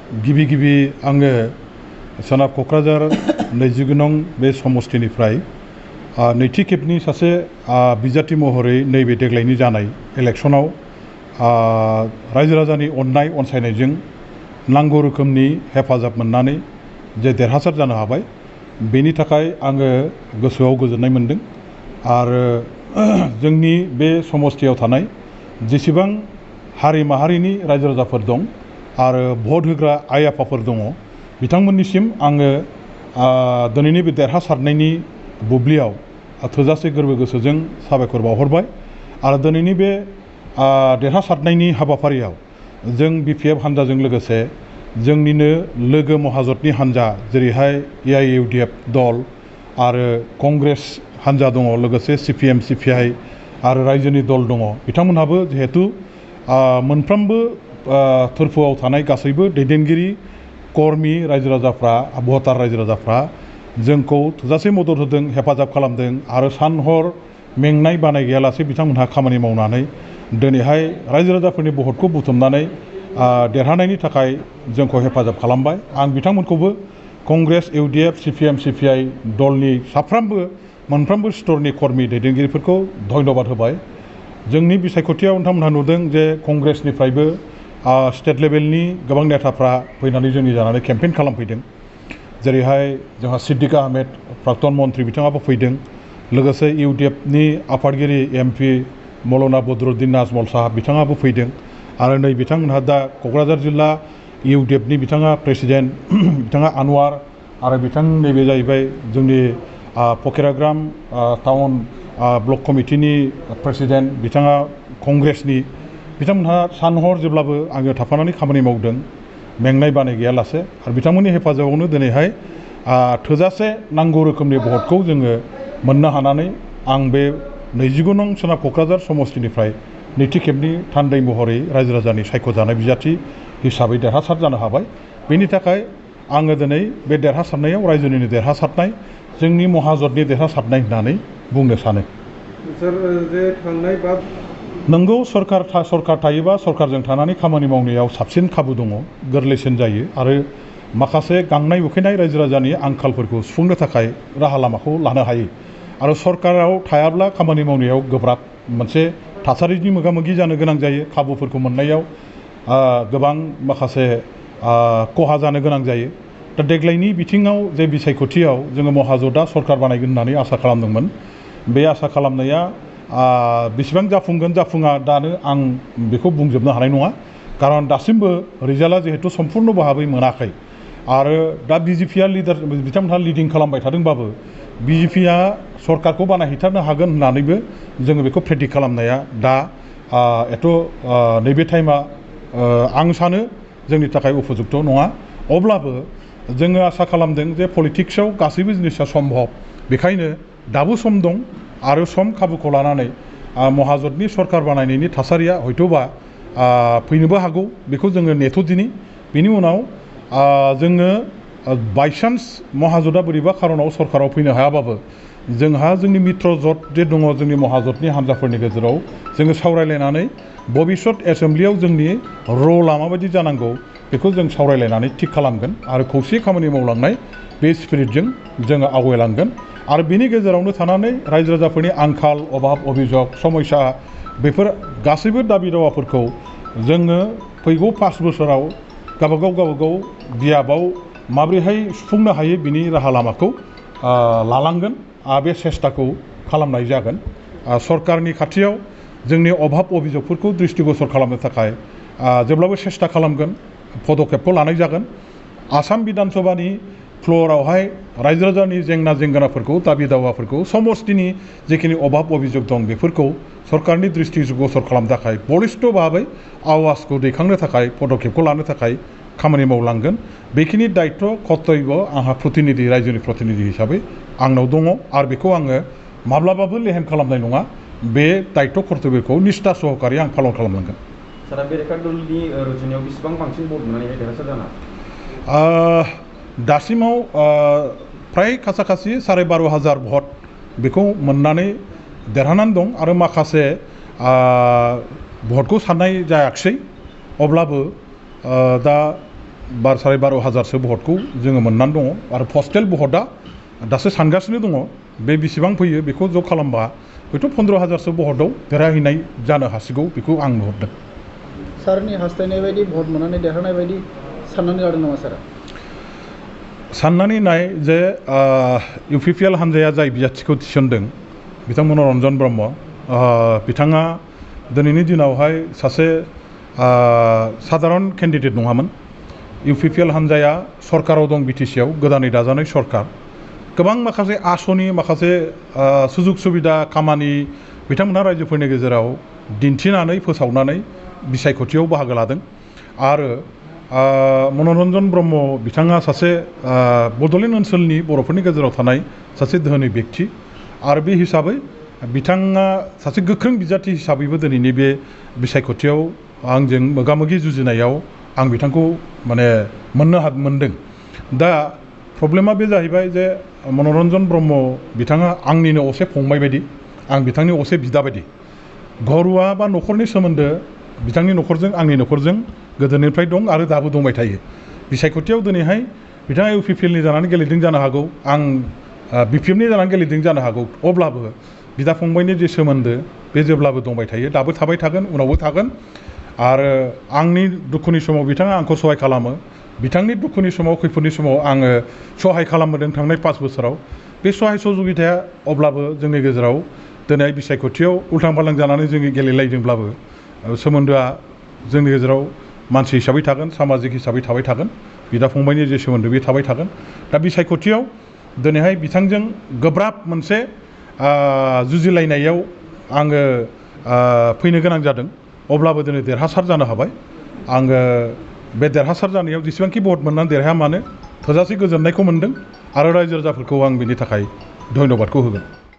गिबि आङो सोनाब क'क्राझार 29 नं बे समस्तिनिफ्राय नैथि खेबनि सासे बिजाथि महरै नैबे देग्लायनि जानाय इलेक्सनाव रायजो राजानि अननाय अनसायनायजों नांगौ रोखोमनि हेफाजाब मोननानै जे देरहासार जानो हाबाय बेनि थाखाय आङो गोसोआव गोजोननाय मोनदों आरो जोंनि बे समस्तियाव थानाय जेसेबां हारि माहारिनि रायजो राजाफोर दं आरो भट होग्रा आइ आफाफोर दङ बिथांमोननिसिम आङो दिनैनि बे देरहासारनायनि बुब्लियाव थोजासे गोरबो गोसोजों साबायखर बावहरबाय आरो दिनैनि बे देरहासारनायनि हाबाफारियाव जों BPF हान्जाजों लोगोसे जोंनिनो लोगो महाजोतनि हान्जा जेरैहाय AIUDF दल आरो कंग्रेस हान्जा दङ लोगोसे CPM CPI आरो रायजोनि दल दङ बिथांमोनहाबो जिहेतु मोनफ्रोमबो थोरफोआव थानाय गासैबो दैदेनगिरि कर्मी रायजो राजाफ्रा भटार रायजो राजाफ्रा जोंखौ थोजासे मदद होदों हेफाजाब खालामदों आरो सान हर मेंनाय बानाय गैयालासे बिथांमोनहा खामानि मावनानै दिनैहाय रायजो राजाफोरनि भटखौ बुथुमनानै देरहानायनि थाखाय जोंखौ हेफाजाब खालामबाय आं बिथांमोनखौबो कंग्रेस UDF CPM CPI दलनि साफ्रोमबो मोनफ्रोमबो स्तरनि कर्मी दैदेनगिरिफोरखौ धन्यबाद होबाय जोंनि बिसायख'थियाव नोंथांमोनहा नुदों जे कंग्रेसनिफ्रायबो स्टेट लेभेलनि गोबां नेताफ्रा फैनानै जोंनि जानानै केम्पेइन खालामफैदों जेरैहाय जोंहा सिद्दिक आहमेद प्राक्तन मन्त्रि बिथाङाबो फैदों लोगोसे UDFनि आफादगिरि MP मौलाना बदरुद्दिन नाजमल साहाब बिथाङाबो फैदों आरो नै बिथांमोनहा दा क'क्राझार जिल्ला UDFनि बिथाङा प्रेसिडेन्ट बिथाङा आनवार आरो बिथां नैबे जाहैबाय जोंनि फकिराग्राम टाउन ब्लक कमिटिनि प्रेसिडेन्ट बिथाङा कंग्रेसनि बिथांमोनहा सानहर जेब्लाबो आङो थाफानानै खामानि मावदों मेंनाय बानाय गैयालासे आरो बिथांमोननि हेफाजाबावनो दिनैहाय थोजासे नांगौ रोखोमनि भटखौ जोङो मोननो हानानै आं बे 29 नं सोनाब क'क्राझार समस्तिनिफ्राय नैथि खेबनि थान्दै महरै रायजो राजानि सायख'जानाय बिजाथि हिसाबै देरहासार जानो हाबाय बेनि थाखाय आङो दिनै बे देरहासारनायाव रायजोनिनो देरहासारनाय जोंनि महाजोतनि देरहासारनाय होननानै बुंनो सानो नंगौ सरकार थायोबा सरकारजों थानानै खामानि मावनायाव साबसिन खाबु दङ गोरलैसिन जायो आरो माखासे गांनाय उखैनाय रायजो राजानि आंखालफोरखौ सुफुंनो थाखाय राहा लामाखौ लानो हायो आरो सरकाराव थायाब्ला खामानि मावनायाव गोब्राब मोनसे थासारिनि मोगा मोगि जानो गोनां जायो खाबुफोरखौ मोननायाव गोबां माखासे खहा जानो गोनां जायो दा देग्लायनि बिथिङाव जे बिसायख'थियाव जोङो महाजोतआ सरकार बानायगोन होननानै आसा खालामदोंमोन बे आसा खालामनाया बेसेबां जाफुंगोन जाफुङा दानो आं बेखौ बुंजोबनो हानाय नङा खारन दासिमबो रिजाल्टआ जिहेतु सम्पुर्ण भाबै मोनाखै आरो दा BJPआ बिथांमोनहा लिडिं खालामबाय थादोंबाबो BJPआ सरकारखौ बानायहैथारनो हागोन होननानैबो जोङो बेखौ प्रेडिक्ट खालामनाया दा नैबे टाइमा आं सानो जोंनि थाखाय उपजुक्त नङा अब्लाबो जोङो आसा खालामदों जे पलिटिक्सआव गासैबो जिनिसा सम्भब बेखायनो दाबो सम दं आरो सम खाबुखौ लानानै महाजोतनि सरकार बानायनायनि थासारिया हयथ'बा फैनोबो हागौ बेखौ जोङो नेथ'दिनि बेनि उनाव जोङो बायसान्स महाजोतआ बोरैबा खारनाव सरकाराव फैनो हायाबाबो जोंहा जोंनि मित्र जत जे दङ जोंनि महाजोतनि हान्जाफोरनि गेजेराव जोङो सावरायलायनानै भबिष्यत एसेम्ब्लियाव जोंनि रला माबायदि जानांगौ बेखौ जों सावरायलायनानै थिग खालामगोन आरो खौसे खामानि मावलांनाय बे स्पिरिटजों जोङो आवगायलांगोन आरो बेनि गेजेरावनो थानानै रायजो राजाफोरनि आंखाल अभाब अभिजग समस्या बेफोर गासैबो दाबि दावाफोरखौ जोङो फैगौ 5 बोसोराव गावबागाव बियाबाव माबोरैहाय सुफुंनो हायो बिनि राहा लामाखौ लालांगोन बे सेस्टाखौ खालामनाय जागोन सरकारनि खाथियाव जोंनि अभाब अभिजगफोरखौ दृष्टिगोचर खालामनो थाखाय जेब्लाबो सेस्टा खालामगोन पदक्षेपखौ लानाय जागोन आसाम बिधान सभानि फ्ल'रावहाय रायजो राजानि जेंना जेंगोनाफोरखौ दाबि दावाफोरखौ समस्तिनि जिखिनि अभाब अभिजग दं बेफोरखौ सरकारनि दृष्टिगोचर खालामनो थाखाय बलिष्ठ भाबै आवाजखौ दैखांनो थाखाय पदक्षेपखौ लानो थाखाय खामानि मावलांगोन बेखिनि दायित्व कर्तब्य आंहा प्रतिनिधि रायजोनि प्रतिनिधि हिसाबै आंनाव दङ आरो बेखौ आङो माब्लाबाबो लेहेम खालामनाय नङा बे दायित्व कर्तब्यखौ निष्ठा सहकारै आं पालन खालामलांगोन सारा बेरेखा दलनि रुजुनायाव बेसेबां बांसिन भट मोननानै देरहासार जानो दासिमाव फ्राय खाथि 12,500 भट बेखौ मोननानै देरहानानै दं आरो माखासे भटखौ साननाय जायाखिसै अब्लाबो दा साराय 12,000सो भटखौ जोङो मोननानै दङ आरो पस्टेल भटआ दासो सानगासिनो दङ बे बेसेबां फैयो बेखौ ज' खालामबा हयथ' 15,000सो भटआव देरहाहैनाय जानो हासिगौ बेखौ आं नुहुरदों। सारनि हास्थायनाय बायदि भट मोननानै देरहानाय बायदि साननानै लादों नामा सारा? साननानै नाय जे UPPL हान्जाया जाय बिजाथिखौ थिसनदों बिथां मनरन्जन ब्रह्म बिथाङा दिनैनि दिनावहाय सासे साधारन केन्डिडेट नङामोन। UPPL हान्जाया सरकाराव दं BTC आव गोदानै दाजानाय सरकार गोबां माखासे आसनि माखासे सुजुग सुबिदा खामानि बिथांमोनहा रायजोफोरनि गेजेराव दिन्थिनानै फोसावनानै बिसायख'थियाव बाहागो लादों आरो मनरन्जन ब्रह्म बिथाङा सासे बड'लेण्ड ओनसोलनि बर'फोरनि गेजेराव थानाय सासे धोनि व्यक्ति आरो बे हिसाबै बिथाङा सासे गोख्रों बिजाथि हिसाबैबो दिनैनि बे बिसायख'थियाव आंजों मोगा-मोगि जुजिनायाव आं बिथांखौ माने मोनदों। दा प्रब्लेमा बे जाहैबाय जे मनरन्जन ब्रह्म बिथाङा आंनिनो असे फंबाय बायदि आं बिथांनि असे बिदा बायदि घरुवा बा न'खरनि सोमोन्दो बिथांनि न'खरजों आंनि न'खरजों गोदोनिफ्राय दं आरो दाबो दंबाय थायो। बिसायख'थियाव दिनैहाय बिथाङा UPPLनि जानानै गेलेदों जानो हागौ आं BPFनि जानानै गेलेदों जानो हागौ अब्लाबो बिदा फंबायनि जे सोमोन्दो बे जेब्लाबो दंबाय थायो दाबो थाबाय थागोन उनावबो थागोन आरो आंनि दुखुनि समाव बिथाङा आंखौ सहाय खालामो बिथांनि दुखुनि समाव खैफोदनि समाव आङो सहाय खालामबोदों थांनाय 5 बोसोराव बे सहाय सहजुगिताया अब्लाबो जोंनि गेजेराव दिनै बिसायख'थियाव उल्थां फाल्थां जानानै जोङो गेलेलायदोंब्लाबो सोमोन्दोआ जोंनि गेजेराव मानसि हिसाबै थागोन सामाजिक हिसाबै थाबाय थागोन बिदा फंबायनि जे सोमोन्दो बे थाबाय थागोन। दा बिसायख'थियाव दिनैहाय बिथांजों गोब्राब मोनसे जुजिलायनायाव आङो फैनो गोनां जादों अब्लाबो दिनै देरहासार जानो हाबाय। आङो बे देरहासार जानायाव जेसेबांखि भट मोननानै देरहाया मानो थोजासे गोजोननायखौ मोनदों आरो रायजो राजाफोरखौ आं बेनि थाखाय धन्यबादखौ होगोन।